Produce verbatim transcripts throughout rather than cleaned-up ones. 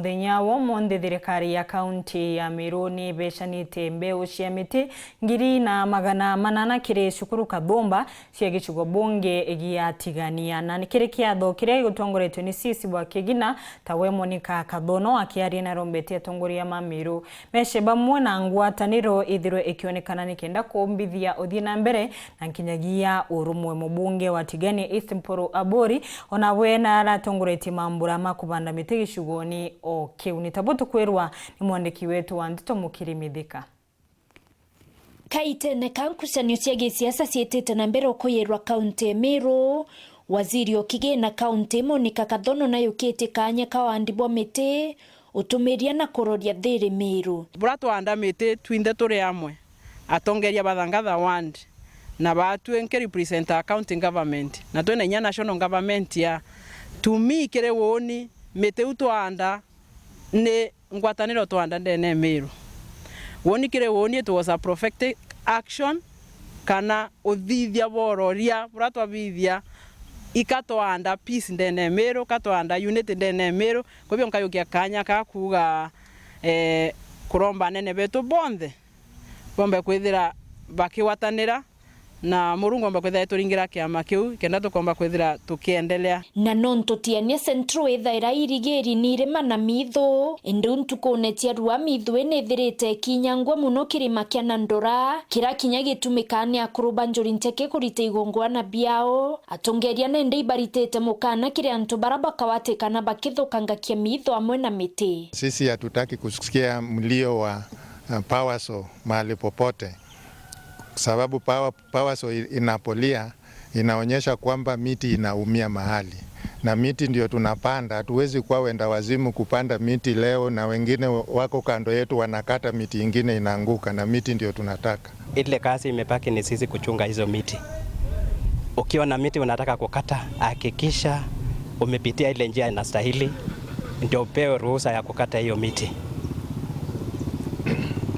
Muthenya wa umunthi, thirikari ya kaunti ya Meru ni ibecanite mbeu cia miti ngiri na magana manana kiri cukuru kathumba cia gicigo bunge gia Tigania, na ni kiri kiatho kiria gigutongoretwe ni C C wa Kigina, ta we Monica Kathono akiaria na rombete atongoria ma Meru mece bamwe na ngwataniro ithirwe ikionekana nikenda kumbithia uthii na mbere na nkinyagia urumwe. Mubunge wa Tigania East Mpuru Aburi, ona we naratongoretie mambura ma kubanda miti gicigoni o kiu. Ni tabo tukwirwa ni mwandiki wetu wa ndeto Mukiri Mithika. Kaitene ka nkucanio cia gisiasa ciitite na mbere ukuyirwa kaunti ya Meru, waziri o Kigina kaunti Monica Kathono nayukitie kaanya ka wandi bwa miti, utumiria na kuroria thiri Meru. Bura twanda miti twinthe turi amwe, atongeria ba Thangatha ward, na baatwi nki represent a county government, na twina inya national government ya. To me, kiri uuni, miti u twanda ni ngwataniro twanda ndene ya Meru. Uuni kiri uuni, it was a prophetic action, kana uthithia bwa uroria bura twathithia, ika twanda peace ndene ya Meru, ka twanda unity ndene ya Meru. Kwa hivyo nkayukia kaanya ka kuuga, eh, kuromba anene betu bonthe bombe kwithira bakigwatanira, na Murungu omba kwithira ituringira kiama kiu, kenda tukomba kwithira tukiendelea. Na nontu Tiania Central ithaira irigiri ni irima na miithu, indi u ntukune cia rua miithu inithirite ikinyangwa mono kirima kia Nandora, kira kinya gitumikaa ni akuru ba njuri nteke kurita igongwana biao, atongeria nende ibaritite mukana kiri antu bara bakawatikana bakithukangakia miithu amwe na miti. Sisi hatutaki kusikia mlio wa, uh, power saw mahali popote. Sababu power, power saw i-, inapolia, inaonyesha kwamba miti inaumia mahali. Na miti ndio tunapanda, hatuwezi kuwa wenda wazimu kupanda miti leo na wengine wako kando yetu wanakata miti ingine inaanguka, na miti ndio tunataka. Ile kazi imebaki ni sisi kuchunga hizo miti. Ukiona miti unataka kukata, hakikisha umepitia ile njia inastahili, ndio upewe ruhusa ya kukata hiyo miti.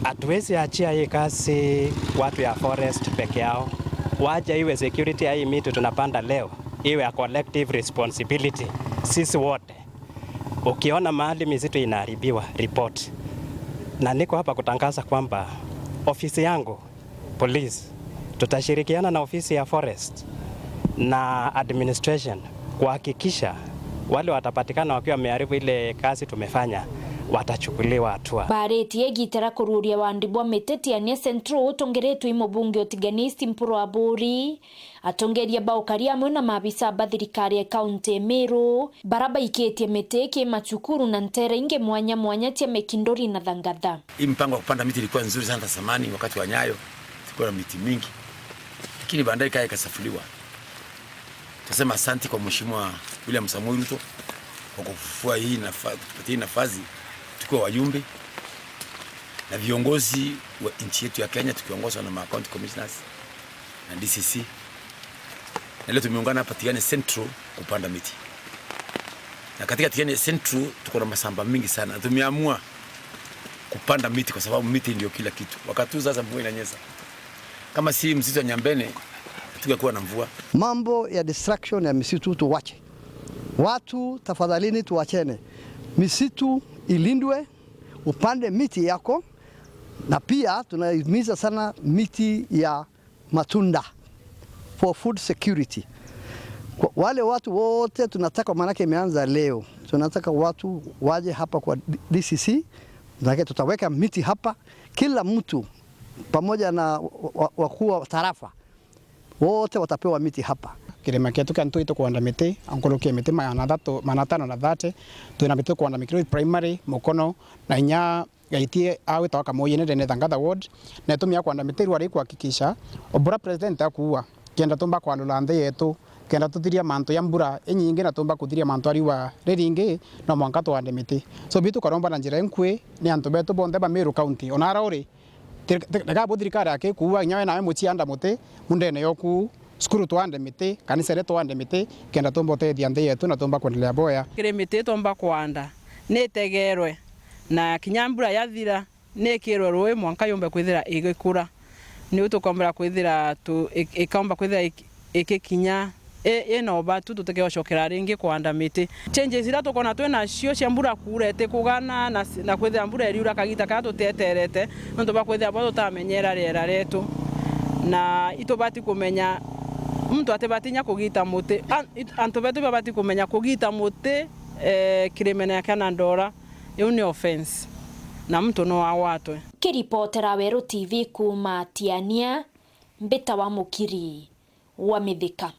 Hatuwezi achia hii kazi watu ya forest peke yao. Wacha iwe security ya hii miti tunapanda leo, iwe a collective responsibility, sisi wote. Ukiona mahali misitu inaharibiwa, report. Na niko hapa kutangaza kwamba ofisi yangu, police, tutashirikiana na ofisi ya forest na administration kuhakikisha wale watapatikana wakiwa wameharibu ile kazi tumefanya watachukuliwa hatua. Baritie igitira kururia wandi bwa miti Tiania Central utongeretwe i mubunge o Tigania East Mpuru Aburi, atongeria ba ukari amwe na maabisa ba thirikari ya kaunti ya Meru, bara baikitie miti ki macukuru na ntere ingi mwanya mwanya cia Mikinduri na Thangatha. Hii mpango wa kupanda miti ilikuwa nzuri sana zamani, wakati wa Nyayo tulikuwa na miti mingi, lakini baadaye ikaja ikasafuliwa. Tunasema asante kwa Mheshimiwa William Samoei Ruto kwa kufufua hii nafa-, kutupatia hii nafasi tukiwa wajumbe na viongozi wa nchi yetu ya Kenya tukiongozwa na ma county commissioners na D C C. Na leo tumeungana hapa Tigania Central kupanda miti. Na katika Tigania Central tuko na mashamba mingi sana. Na tumeamua kupanda miti kwa sababu miti ndio kila kitu. Wakati huu sasa mvua inanyesha. Kama si msitu wa Nyambene, hatungekuwa na mvua. Mambo ya destruction ya misitu tuwache. Watu, tafadhalini, tuwachene. Misitu ilindwe, upande miti yako, na pia tunahimiza sana miti ya matunda for food security. Kwa wale watu wote tunataka, maanake imeanza leo, tunataka watu waje hapa kwa D C C, maanake tutaweka miti hapa, kila mtu pamoja na wa-, wa-, wakuu wa tarafa wote watapewa miti hapa. Kirima kietu kia Ntui tukwanda miti, ankurukia miti magana athatu, magana atano na thirty, twina miti tukwanda Mikinduri Primary, Mukono, na inya Gaitie agwitawa Kamuuyene ndene Thangatha ward, na itumi ya kwanda miti riu ari kuhakikisha o bura president akuuga, kenda tumba kwandula nthi yetu, kenda tuthiria mantu ya mbura inyingi na tumba kuthiria mantu a riua riringi, no mwanka twande miti. So, bitu tukaromba na njira inkui ni antu betu bonthe ba Meru County, ona ara uri, ti-, ti-, reka bo thirikari akikuuga, inya we nawe mucii anda muti mundene yoku. Cukuru twande miti, kanisa iri twande miti, kenda tumba utethia nthi yetu na tumba kwendelea bwega. Kiri miti tumba kwanda, ni itegerwe, na kinya mbura yathira, ni ikirwe rui mwanka yumbe kwithira igikura. Niu tukombera kwithira tu-, ik-, ikomba kwithira ik-, ikikinya I- ina ubatu tutikeocokera ringi kuanda miti. Changes iria tukona twi nacio cia mbura kuura itikugana na, na kwithira mbura iriura kagita karia tutieterete, nontu bwa kwithira bo tutamenyera riera rietu. Na itubati kumenya muntu atibati nya kugita muti. An- it- antu betu babati kumenya kugita muti, eh, kirimene kia Nandora, iu ni offence, na muntu no agwatwe. Kiripotera Weru T V kuuma Tiania, mbita wa Mukiri wa Mithika.